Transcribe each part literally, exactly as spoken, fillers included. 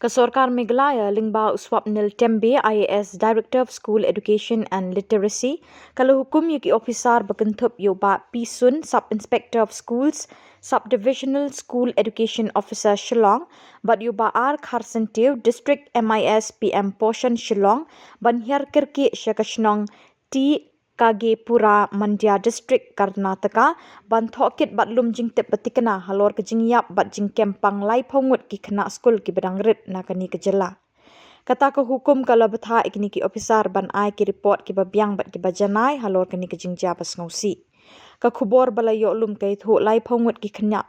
Ka sorkar Meghalaya lyngba u Swapnil Tembe, I A S, Director of School Education and Literacy, ka la hukum ïa ki ophisar ba kynthup ïa u Bah P Sun, Sub Inspector of Schools, Sub Divisional School Education Officer Shillong, bad ïa u Bah R Kharsyntiew, District M I S P M Poshan Shillong, ban hiar kyrkieh sha ka shnong T Kagepura, Mandya District, Karnataka, ban thoh kit bad lum jingtip ba thikna halor ka jingïap bad jingkem pang laiphew ngut ki khynnah skul kiba dang rit na kane ka jylla. Kata ka hukum ka la bthah ïa kine ki ophisar ban ai ki report kiba biang bad kiba janai halor kane ka jingjia ba sngewsih. Ka khubor ba la ïoh lum ka ïathuh laiphew ngut ki khynnah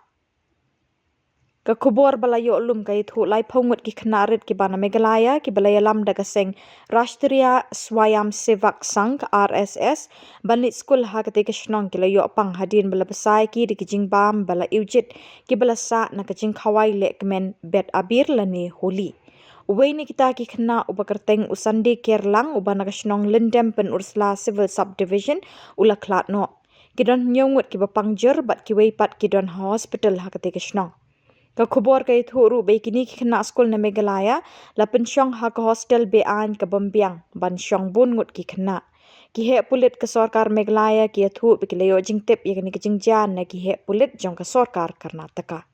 Ka khubor ba la ïoh lum ka ïathuh laiphew ngut ki khynnah rit kiba na Meghalaya kiba la ïalam da ka seng Rashtriya Swayamsevak Sangh, R S S, ban leit skul ha katei ka shnong ki la ïoh pang hadien ba la bsa ïa ki da ki jingbam ba la iwjit kiba la sah na ka jingkhawai lehkmen bet abir lane Holi. Uwei na kita ki khynnah uba kyrteng u Sunday Kerlang uba na ka shnong Lyndem Pynursla Civil Sub Division u la khlad noh. Ki don hynñiew ngut kiba pang jur bad kiwei pat ki don ha hospital ha katei ka shnong. Ka khubor ka ïathuh ruh ba ïa kine ki khynnah skul na Meghalaya la pynshong ha ka hostel be-aiñ ka bym biang ban shong bun ngut ki khynnah. Ki heh pulit ka sorkar Meghalaya ki ïathuh ba ki la ïoh jingtip ïa kane ka jingjia na ki heh pulit jong ka sorkar Karnataka.